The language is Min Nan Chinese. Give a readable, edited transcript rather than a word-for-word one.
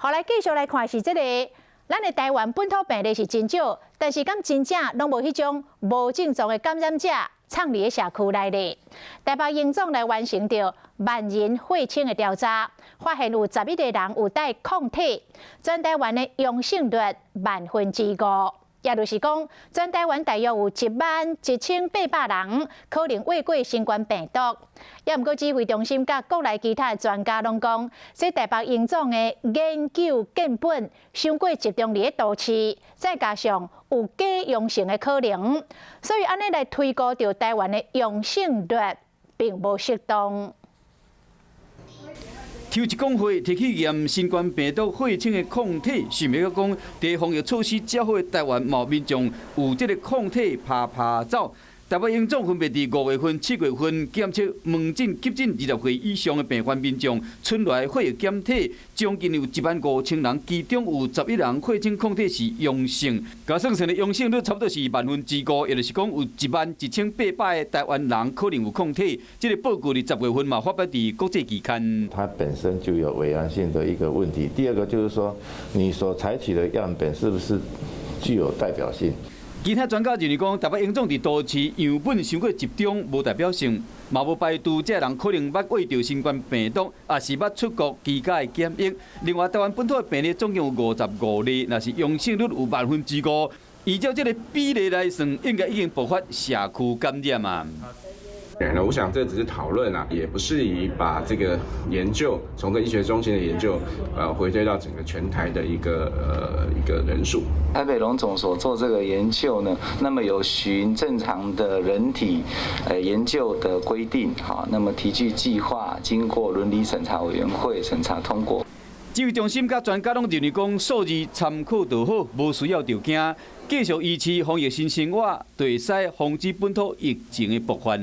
好，來繼續來看是這个，咱的台灣本土病例是真少，但是敢真正攏無彼種無症狀的感染者藏佇咧社區內咧。台北榮總來完成著萬人血清的調查，發現有11個人有帶抗體，全台灣的陽性率萬分之五。也就是講，全台灣大約有11,800人可能患過新冠病毒。也毋過指揮中心佮國內其他的專家攏講，這台北榮總的研究見本傷過集中佇咧都市，再加上有假陽性的可能，所以按呢來推估著台灣的陽性率並無適當。抽一公血提去驗新冠病毒血清的抗體，想欲講，佇防疫措施較好的台灣，嘛有民眾有這个抗體趴趴走。台北榮總分別佇5月份、7月份檢測門診急診20歲以上的病患民眾，出來血液檢體，將近有1萬5千人，其中有11人血清抗體是陽性，共算算的陽性率差不多是萬分之五，也就是講有11,800個台灣人可能有抗體。這个報告佇10月份嘛發表佇國際期刊。它本身就有偽陽性的一個問題。第二個就是說，你所採取的樣本是不是具有代表性？其他專家認為講，台北榮總佇都市樣本傷過集中，無代表性，嘛無排除這人可能捌患著新冠病毒，抑是捌出國期間的檢疫。另外，台灣本土的病例總共有55例，若是陽性率有萬分之五，依照這个比例來算，應該已經爆發社區感染啊。那我想這只是討論啊，也不適宜把這個研究從這醫學中心的研究，回推到整個全台的一個人數。台北榮總所做這個研究呢，那麼有循正常的人體研究的規定，好，那麼提具計劃經過倫理審查委員會審查通過。指揮中心佮專家攏認為講，數字參考就好，無需要著驚。繼續維持防疫新生活，就會使防止本土疫情的爆發。